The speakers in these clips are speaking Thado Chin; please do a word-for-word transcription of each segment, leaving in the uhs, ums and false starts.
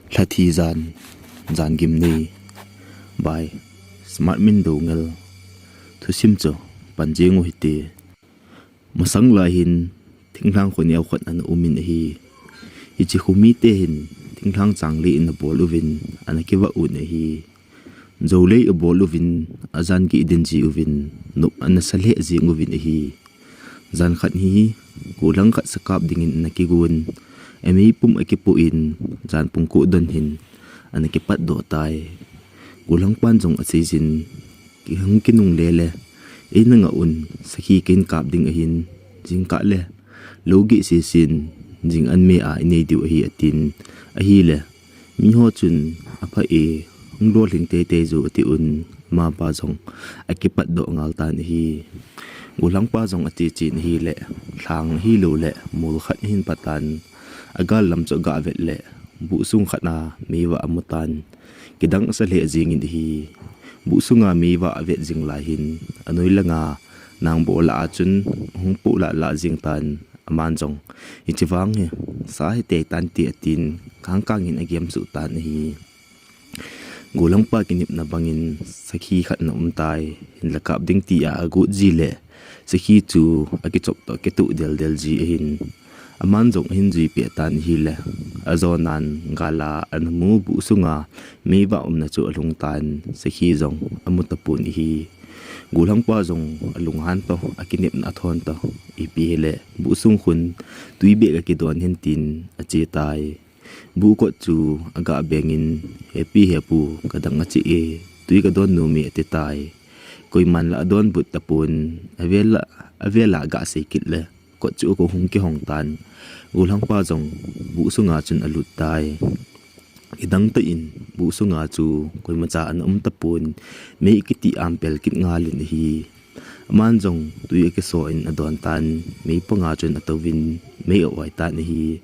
Lhathi jan, jan gimnei, by Smart Min Doungel. Thusim chu pan jeng u hite. Masang lai hin thinglhang kho neo khat ana um in ahi. Hiche kho mite hin thinglhang changlei in abol uvin ana kivah un ahi. Jou lei abol uvin, ajan gei den ji uvin, nop ana sa lheh jeng uvin ahi. Jan khat hi, gollhang khat sakap dingin ana kigon, ameipum akipoh in, jan pung ko don hin ana kipat doh tai. Gollhang pan jong aseijin, kihung kinungle le, eina ngah un, sakhi kahin kap ding ahin, jingkah le lou gei sesin, jing an me a inei diu ahi atin, ahile, miho chun apha e, hung lolhing teitei jo ati un, amapa jong akipat doh ngal tan ahi. Gollhang pa jong ache chen ahile, lhang hilou le mol khat ahin patan, agal lam chu aga vet le, buh sung khat a meivah amu tan, kidang asa lheh jengin ahi. Buh sunga meivah avet jing lai hin, anoi langa nang bola a chun hung poh lah lah jeng tan, aman jong, hiche vang hi sa hitei tante atin, kangkang in agem suh tan ahi. Gollhang pa kinepna bangin sakhi khat ana um tai, hinla kap ding tia agot ji le, sakhi chu akichop toh akitoh del del ji ahin. Aman jong ahin jui peh tan ahile, ajonan gal a ana mu buh sunga meivah umna chu alhung tan, sakhi jong amu tapon ahi. Gollhang pa jong alunghan toh, akinepna athon toh, ipi hile, buh sung khun twi beh kakidon hen tin ache tai. Buh kot chu aga bengin, hepi hepu, kadang ache e, twi kadon nom e ati tai. Koiman la adonbut tapon, avel la, avel a aga sei kit le, kot chu kahung kihong tan. Gollhang pa jong buh sunga chun alut tai. Kidang tah in buh sunga chu koimacha ana um tapon, mei kiti ampel kit ngal in ahi. Aman jong twi akiso in adon tan, mei panga chun atouvin, mei a-oi tan ahi.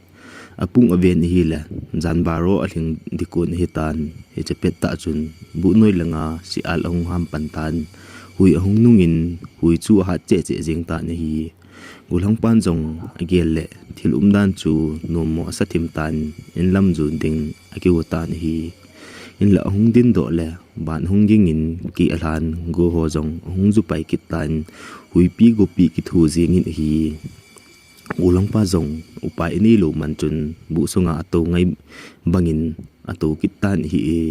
Apung aven ahile, jan baro alhing ding kon ahitan, hiche pet tah chun, buh noi langa sial ahung ham pan tan, hui ahung nungin, hui chu ahat cheh cheh jeng tan ahi. Gollhang pan jong agel le, thil umdan chu nommo asa thim tan, inlam jon ding akigo tan ahi. Inla ahung din doh le, ban ahung gingin, kei alhan, go ho jong ahung ju pai kit tan, huipi gopi kithu jengin ahi. Gollhang pa jong upai anei lou man chun, buh sunga atou ngai bangin atou kit tan ahi e.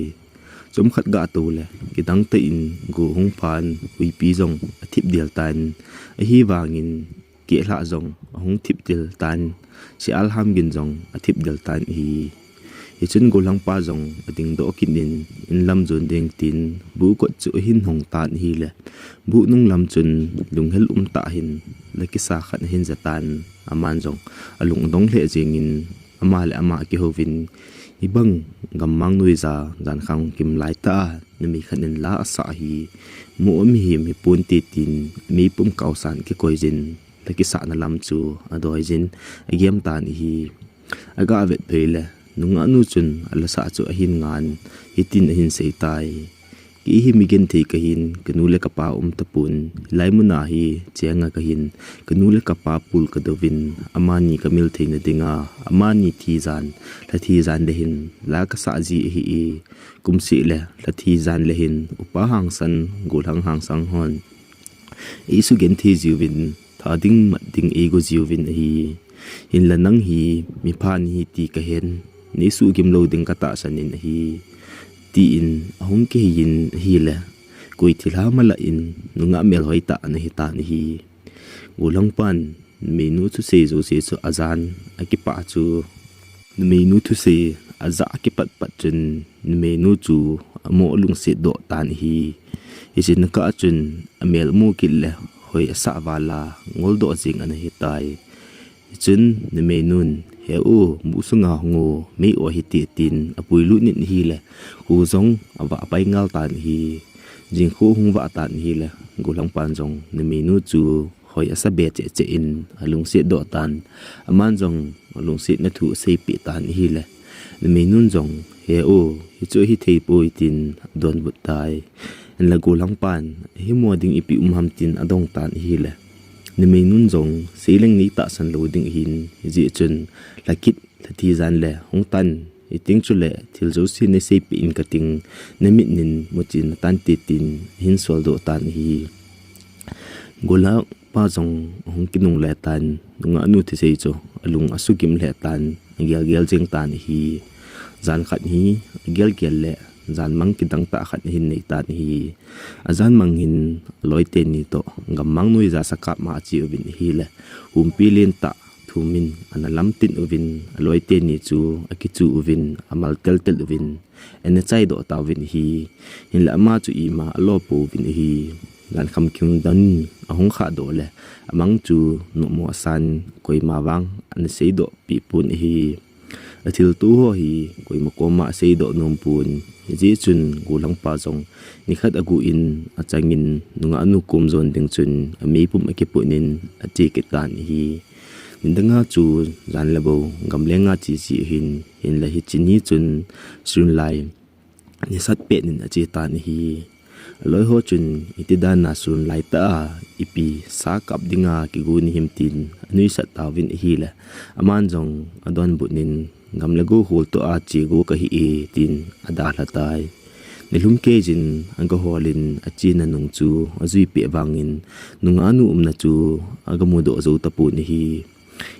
Chomkhat ga tou le, kidang tah in go hung phan, huipi jong athip del tan, ahivangin, kehlhah jong ahung thip del tan, sial ham gin jong athip del tan ahi. Hichun gollhang pa jong ading doh kit in, inlam jon ding tin, buh kot chu ahin hong tan ahile, buh nung lam chun lunghel um tah hin, la kisa khat ahin ja tan, aman jong alung adong lheh jengin, ama le ama akihouvin, hibang gammang nuija, jankhang kim lai tah a, numei khat in la asah hi, mo mihem hi ponte tin, meipum kaosan kikoi jin, la kisahna lam chu adoi jin, agem tan ahi. Aga vet phei le, nungah nu chun ala sah chu ahin ngan, hitin ahin sei tai. Kei hi mi genthei kahin, kanu le kapa um tapon, hilai muna hi chenga kahin, kanu le kapa pul kadouvin, amani kamil theina dinga, amani thijan, lhathi jan le hin, la kasah ji ahi e, kumseh le, lhathi jan le hin, upa hangsan, gollhang hangsan hon eisugenthei jiuvin, tha ding mat ding eigo jiuvin ahi. Hinla nang hi, mipha nahi ti kahen, neisuhgim lou ding katahsan in ahi. Tin, ahung kiheiyin ahile, koi thilha mala in, nungah melhoi tah ana hitan ahi. Gollhang pan, numeinu thusei jouse chu ajan, akipah chu, numeinu thusei ajah akipat pat chun, numeinu chu amo alungset doh tan ahi. Hiche nakah chun, amel amu kit le, hoi asah val a, ngoldoh jeng ana hitai. Hichun, numeinun, he u, buh sunga hung u, mei o hite tin, apuilut in ahile, kho jong avah pai ngal tan ahi. Jingkho hung vah tan ahile, gollhang pan jong, numeinu chu, hoi asa be cheh cheh in, alungset doh tan, aman jong, alungsetna thu aseipeh tan ahile, numeinun jong, he u, hichu hithei poi tin, adonbut tai. Hinla gollhang pan, himo ding ipi um ham tin, adong tan ahile, numeinun jong, seileng nei tahsan lou ding ahin, hijeh chun, lhakit, lhathi jan le, hung tan, Hiting chule thil jouse nei seipeh in kating, namit nin muchen natan te, tin ahin soldoh tan ahi. Golhang pa jong ahung kinungle tan, nungah nu thusei chu alung asugim lheh tan, agel gel jeng tan ahi. Jan khat hi agel gel le jan mang kidang tah khat ahin nei tan ahi. Ajan mang hin aloi teni toh gammang noiya sakap ma ache uvin ahile, humpi lentah thumin ana lamtin uvin, aloi teni chu akichu uvin, amal tel tel uvin, ana chaidoh tauvin ahi. Hinla ama chu ima alo pouvin ahi. Jan khamkim don ahung khahdoh le, amang chu nomo asan, koima vang ana seidoh peh pon ahi. Athilto ho hi koima koma aseidoh nom pon. Hijeh chun golhang pa jong nikhat agu in achangin nungah nu kom jon ding chun ameipum akiput in ache kit tan ahi. Nidanga chu jan le bou gamlenga che ji ahin, hinla hiche ni chun sunlai nisat pet in ache tan ahi. Aloi ho chun, iti dana sunlai tah a ipi sa kap dinga kigu nahim, tin anuisat tauvin ahile, aman jong adonbut in, gam le go holtoh a che go kahi e, tin adalha tai. Nilhum keiyin aga holin achena nung chu ajui peh vangin, nungah nu umna chu aga mudoh jou tapon ahi.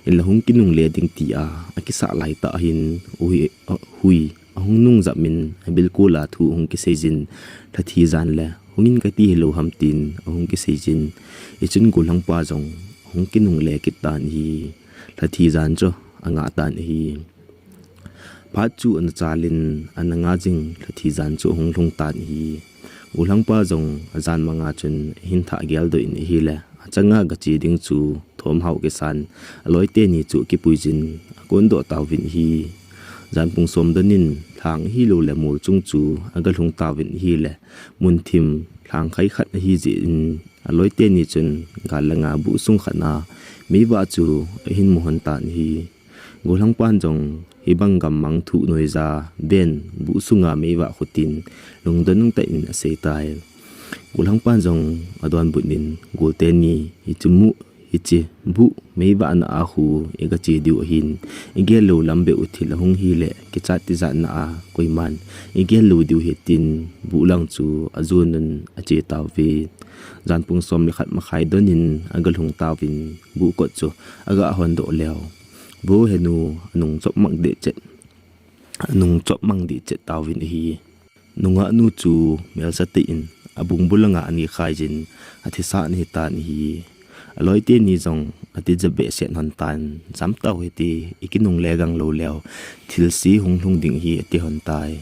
Hinla hung kinungle ding tia akisah laitah hin, hui, hui ahung nungjam in, abilkol a thu ahung kiseiyin, lhathi jan le hungin kati hilou ham, tin ahung kiseiyin, hichun golhang pa jong ahung kinungle kit tan ahi. Lhathi jan chu angah tan ahi. Phat chu ana chalin, ana nga jing lhathi jan chu ahung lhung tan ahi. Golhang pa jong ajan manga chun ahin thah geldoh in ahile, achanga gache ding chu thomhao kisan, aloi teni chu akipuiyin akondoh tauvin ahi. Jan pung som don in lhang ahilou le mol chung chu aga lhung tauvin ahile, mun thim lhang khai khat ahi jeh in, aloi teni chun gal langa buh sung khat a meivah chu ahin muhon tan ahi. Golhang pan jong hibang gammang thuh noiya ven buh sunga meivah khu tin lungdon tah in asei tai. Golhang pan jong adonbut in, gol teni, hiche mu, hiche buh meivah na a khu iga che diu ahin, igel lou lam beh u thil ahung hile kichat tijatna a koiman igel lou diu ahi, tin buh lang chu ajon un ache tauve. Jan pung som le khat makhai don in aga lhung tauvin, buh kot chu aga hon doh leu, vo henu anung chop mang deh chet, anung chop mang deh chet tauvin ahi. Nungah nu chu mel sa tah in abung bulanga ana khaiyin, athisa ana hitan ahi. Aloi teni jong atija behseh hon tan, jam tau hite, ikinungle gang lou leu thilse hung lhung ding ahi, ati hon tai.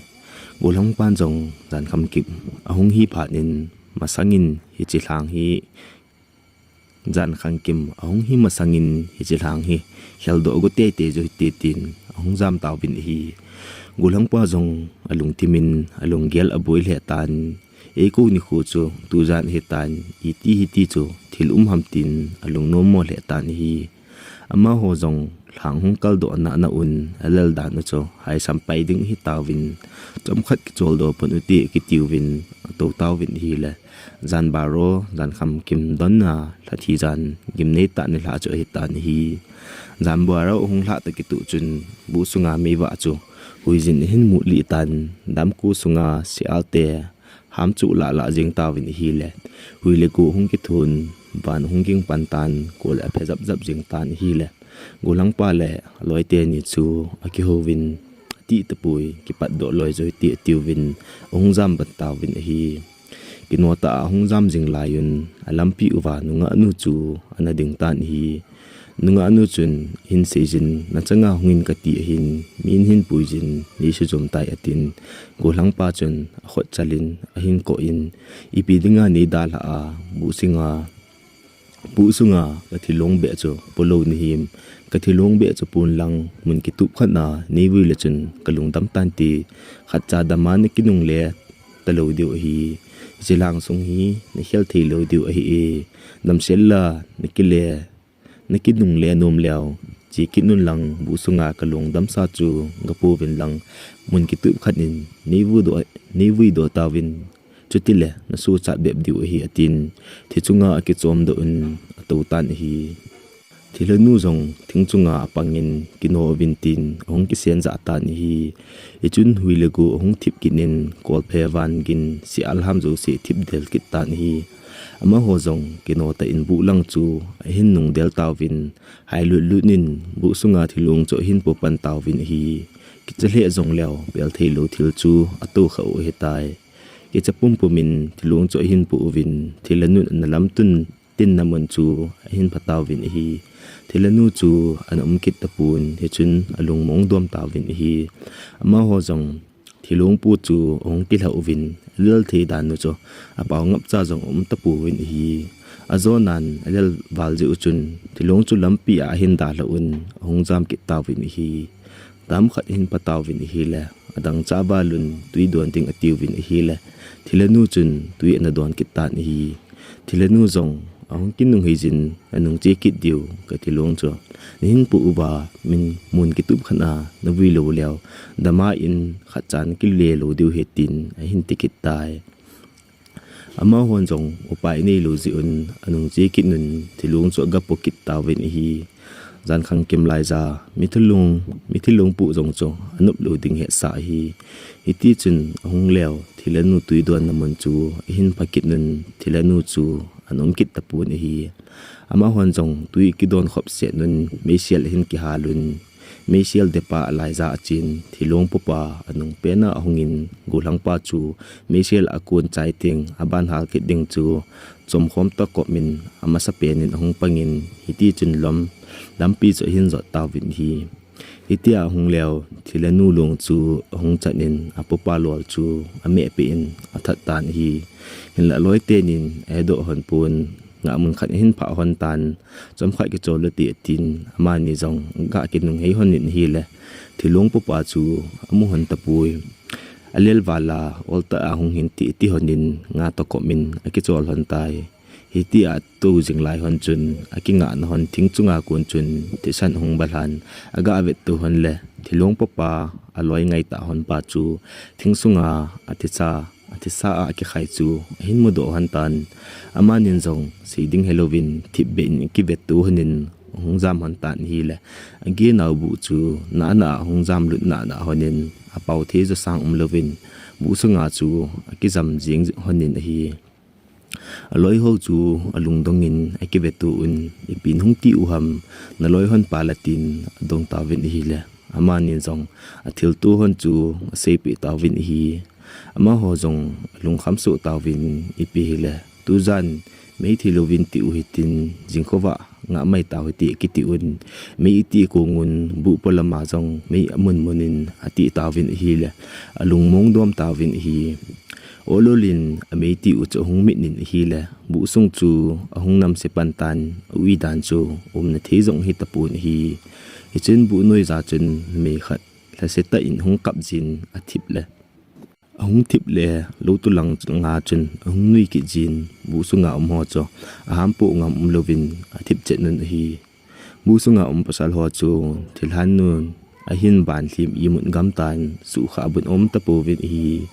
Golhang pan jong jan khamkim ahung hi phat in, masangin hiche lhang hi, jan khamkim ahung hi masangin hiche lhang hi kheldoh go teitei jo hite, tin ahung jam tauvin ahi. Golhang pa jong alungthim in alunggel aboi lheh tan, eikou nikho chu tujan ahitan, iti hiti chu thil um ham, tin alungnom mo lheh tan ahi. Amaho jong lhang hung kaldoh nana un alel dan u chu haisam pai ding ahi tauvin, chomkhat kicholdo pon u ti kitiuvin atou tauvin ahile, jan baro, jan khamkim donna lhathi jan gimnei tah nilhah chu ahitan ahi. Jan baro ahung lhah tah kitoh chun buh sunga meivah chu huiyin ahin mut lih tan, damko sunga sial te ham chu lah lah jeng tauvin ahile, hui le go hung kithun, van hung ging pan tan, kol aphe jap jap jeng tan ahile, golhang pa le aloi teni chu akihouvin, ati tapoi, kipatdoh loi jo hite, atiuvin ahung jam ban tauvin ahi. Kino tah a ahung jam jing lai un, alampi uva nungah nu chu ana ding tan ahi. Nungah nu chun ahin seiyin, nachanga hungin kati ahin, mi in hin puiyin, nei sujom tai, atin, golhang pa chun akhut chalin ahin koh in, ipi dinga nei dalha a, buh sunga, buh sunga kathilong beh chu polou nahim, kathilong beh chu pon lang, mun kitup khat a nei vui le chun kalungdam tante, khatcha dama nakinungle talou diu ahi, hiche lhang sung hi nakhel thei lou diu ahi e, damsel la nakile, nakinungle nom leu, che kit un lang, buh sunga kalungdamsa chu gapouvin lang, mun kitup khat in nei vuidoh, nei vuidoh tauvin, chutile nasuchat bep diu ahi, atin, thi chunga akichomdoh un atou tan ahi. Thilhanu jong thing chunga apangin kino uvin tin ahung kisen jah tan ahi. Hichun hui le go ahung thip kit in kolphe van gin sia alham jouse thip del kit tan ahi. Amaho jong kino tah in buh lang chu ahin nung del tauvin, hai lut lut in buh sunga thilong chu ahin pu pan tauvin ahi. Kicha lheh jong leu, pel thei lou thil chu ato kha u ahitai. Kicha pum pum in thilong chu ahin pu uvin, Thilhanun ana lam tun tinna mun chu ahin pha tauvin ahi. Thilhanu chu ana um kit tapon, hichun alungmong dom tauvin ahi. Amaho jong thilong pu chu ahung kilha uvin, alel thei dan u chu apao ngap cha jong um tapouvin ahi. Ajonan alel val jeh u chun, thilong chu lampi a ahin dalha un, ahung jam kit tauvin ahi. Tam khat ahin pa tauvin ahile, adang cha val un tui don ding atiuvin ahile, Thilhanu chun tui ana don kit tan ahi. Thilhanu jong ahung kinung hei jin, anung che kit diu, ka thilong chu nahin pu uva, min mun kitup khat a navui lou leu, dama in khat chan kile lou diu ahi tin ahin ti kit tai. Amahon jong upai nei lou jeh un anung che kit un thilong chu aga pu kit tauvin ahi. Jan khang kim lai ja, mi thilong, mi thilong pu jong chu anop lou ding hetsah ahi. Hiti chun ahung leu, Thilhanu tui donna mun chu ahin pha kit un, Thilhanu chu ana um kit tapon ahi. Amahon jong tui kidon khop set un, meisel ahin kihal un, meisel depa alai ja a chen, thilong pupa anung pen a ahung in, gollhangpa chu meisel akon chai teng, aban hal kit ding chu chomkhom tah kop in, amasa pen in ahung pang in, hiti chun lom, lampi chu ahin jot tauvin ahi. Hitia ahung leu, Thilhanu long chu ahung chan in, apupa lol chu ameh peh in athat tan ahi. Hinlah aloi teni ahedoh hon pon, ngah mun khat ahin phah hon tan, chomkhat kichol le ti atin, amani jong aga kinung hei hon in ahile, thilong pupa chu amu hon tapoi. Alel val a, ol tah a hung hin ti, ti hon in, nga toh kop in akichol hon tai. Hitia atou jing lai hon chun, akingahna hon thing chunga kon chun thisan ahung balhan, aga vetto hon le, thilong pupa aloi ngai tah hon pa chu thing sunga athisa, athisa a akikhai chu ahin mudoh hon tan. Amanin jong sei ding helouvin thipbeh in akivetto hon in ahung jam hon tan ahile, agenau buh chu nana ahung jam lut nana hon in, apao thei jo sang um louvin, buh sunga chu akijam jing hon in ahi. Aloi ho chu alungdong in akivetto un, ipi nahung ti u ham, naloi hon pa la tin adong tauvin ahile, amanin jong athilto hon chu aseipeh tauvin ahi. Amaho jong alungkham soh tauvin, ipi hile, tujan mei thei louvin ti u hitin, jingkhovah ngah mai tau hite kiti un, mei iti kong un, buh polama jong mei amun mun in ati tauvin ahile, alungmong dom tauvin ahi. Ol ol in amei ti u chu ahung mit in ahile, buh sung chu ahung namse pan tan, a-ui dan chu umna thei jong ahi tapon ahi. Hichun buh noi ja chun numei khat lhase tah in ahung kap jin athip le, ahung thip le, lou tulang nga chun ahung nui kit jin, buh sunga um ho chu aham poh ngam um louvin athip chet un ahi. Buh sunga um pasal ho chu Thilhanun ahin ban lhim imut gam tan, suhkhah bun um tapouvin ahi.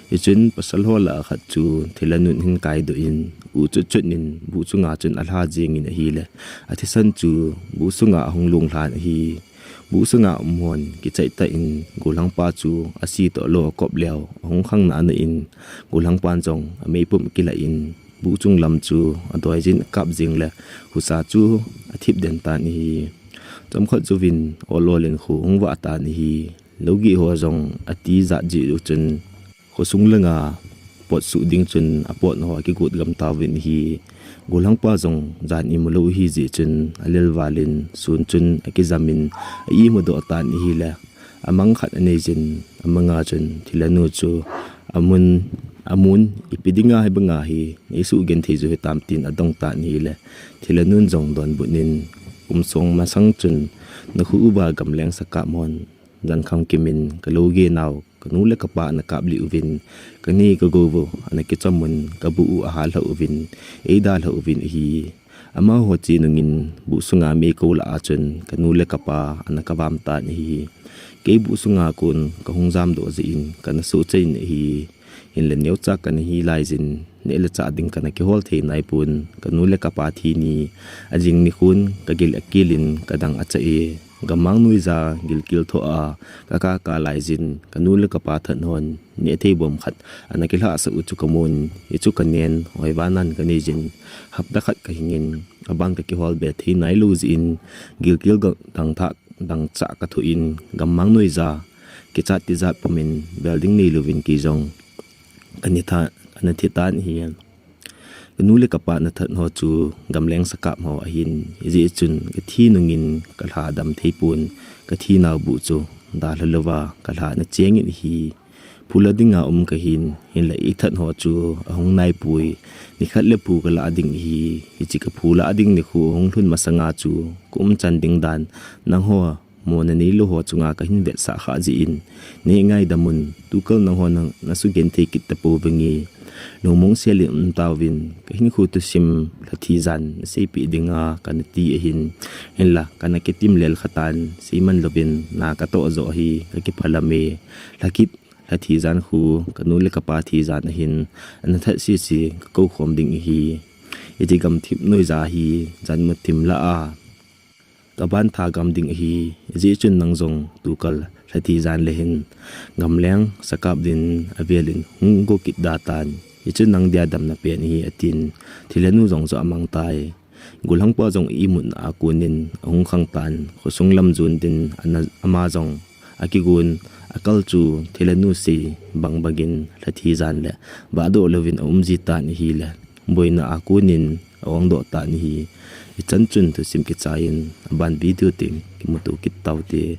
Hichun pasal ho lah a khat chu Thilhanun ahin kaidoh in, u chut chut in buh chunga chun alha jing in ahile, athisan chu buh sunga ahung long lhan ahi. Buh sunga um hon kichai tah in gollhangpa chu ase toh lou akop leu, ahung khang nana in, gollhangpan jong ameipum akilah in, buh chung lam chu adoi jin akap jing le, husa chu athip den tan ahi. Chomkhat jouvin ol ol in kho ahung vah tan ahi. Lougeh ho jong ati jat jeh u chun, khosung langa pot suh ding chun apot ho akigot gam tauvin ahi. Gollhangpa jong jan imu lou ahi jeh chun alel val in sun chun akijam in a-imudoh tan ahile, amang khat anei jin, amanga chun Thilhanu chu amun, amun, ipi dinga hibanga hi neisuh genthei jiu hitam tin adong tan ahile, Thilhanun jong donbut in, kum song masang chun nakhu uva gamleng sa kap hon, jan kham kimin kalougeh nau kanu le kapa ana kap lih uvin, kani kagou u ana kichom un, kabuh u ahal lhah uvin, eidalhah uvin ahi. Amaho che nungin buh sunga meikou lah a chun kanu le kapa ana kavam tan ahi. Kei buh sunga kon kahung jamdoh jeh in kana sohchai in ahi. Hinla neocha kana hi laijin, neh le chah ding kana kihol thei naipon, kanu le kapa thi ni, ajing nikhon, kagil akilin, kadang acha e. Gammang noija, gilkel thoh a, kakaka laijin, kanu le kapa that hon, neh thei bom khat, ana kilhahsah u chu kamun, hichu kanen, hoivanan kaneijin, hapta khat kahingin, aban kakihol be thei nailou jeh in, gilkel ga-, dangthah, dangchah kathoh in, gammang noija, kichat tijat pumin, bel ding neilouvin kei jong, kana thi tan, kana thi tan ahi. Kanu le kapa nathat ho chu, gamleng sakap ho ahin, hijeh chun, kathi nungin, kalha dam theipon, kathi nau buh chu, dalha louva, kalha na chengin ahi. Phula dinga um kahin, hinla ithat ho chu, ahung naipoi, nikhat le phu kalah ding ahi, hiche kaphu lah ding nikho ahung lhun masanga chu, kaumchan ding dan, nangho, mona neilou ho chunga kahin vetsah khah jeh in, neh ngaidam un, tukal nangho nang, nasugenthei kit tapouvinge. Lungmong selin umtauvin, kahinkho thusim, lhathi jan, naseipeh dinga, kana ti ahin, hinla, kana kitim lel khatan, seiman louvin, na katoh joh ahi, kakiphalam e. Lhakit, lhathi jan khu, kanu le kapa thi jan ahin, ana that sese, kakou khom ding ahi. Hiche gamthip noija hi, janmu thim lah a, kaban tha gam ding ahi, hijeh chun nang jong tukal lhathi jan le hin, gamleng sakap din avelin hung go kit da tan, hichu nang dia damna pen ahi atin, thilhanu jong chu amang tai. Golhangpa jong imutna a konin ahung khang tan, khosung lam jon din ana, ama jong akigon, akal chu thilhanu sei bang bangin lhathi jan le vahdoh louvin aum ji tan ahile, boina a konin aongdoh tan ahi. Hichan chun thusim kichai in, aban video teng kimuto kit taute.